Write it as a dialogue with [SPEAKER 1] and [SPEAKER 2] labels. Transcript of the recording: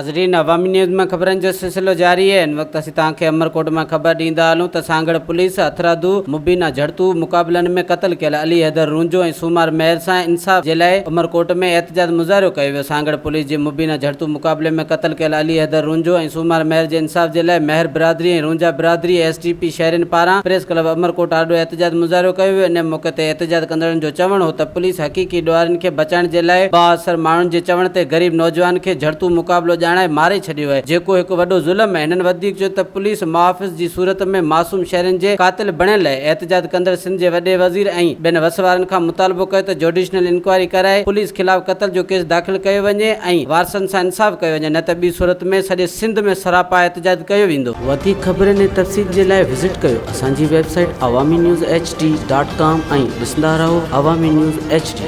[SPEAKER 1] ناظرين عوامي نيوز مان خبرن جو سلسلو جاري آهي هن وقت اسين توهان کي عمرڪوٽ مان خبر ڏيندا هلون ته سانگهڙ پوليس هٿرادو مبينا جهڙتو مقابلن ۾ قتل ڪيل علي حيدر رونجهو ۽ سومار مهر سان انصاف جي لاء عمرڪوٽ ۾ احتجاج مظاهرو ڪيو ويو سانگهڙ پوليس جي مبينا جهڙتو مقابلي ۾ قتل ڪيل علي حيدر رونجهو ۽ سومار مهر جي انصاف جي لاء مهر برادري ۽ رونجها برادري ايس ٽي پي شهرين پاران پريس ڪلب عمرڪوٽ آڏو احتجاج مظاهرو ڪيو ويو ان موقعي تي احتجاج ڪندڙن جو چوڻ هو ته پوليس حقيقي ڏوهارين کي بچائڻ جي لاء بااثر ماڻهن جي چوڻ تي غريب نوجوان کي جهڙتو مقابلو ڄاڻائي ماري ڇڏيو آهي جيڪو هڪ وڏو ظلم آهي هنن وڌيڪ چيو ته پوليس محافظ جي صورت ۾ معصوم شهرين جي قاتل بڻيل آهي احتجاج ڪندڙ سنڌ جي وڏي وزير ۽ ٻين وس وارن کان مطالبو ڪيو ته جوڊيشنل انڪوائري ڪرائي پوليس خلاف قتل جو ڪيس داخل ڪيو وڃي ۽ وارثن سان انصاف ڪيو وڃي نه ته ٻي صورت ۾ سڄي سنڌ ۾ سراپا احتجاج ڪيو ويندو. وڌيڪ خبرن ۽ تفصيل جي لاء وزٽ ڪيو اسان جي website Awami news H D dot com ۽ ڏسندا رهو عوامي نيوز ايڇ ڊي.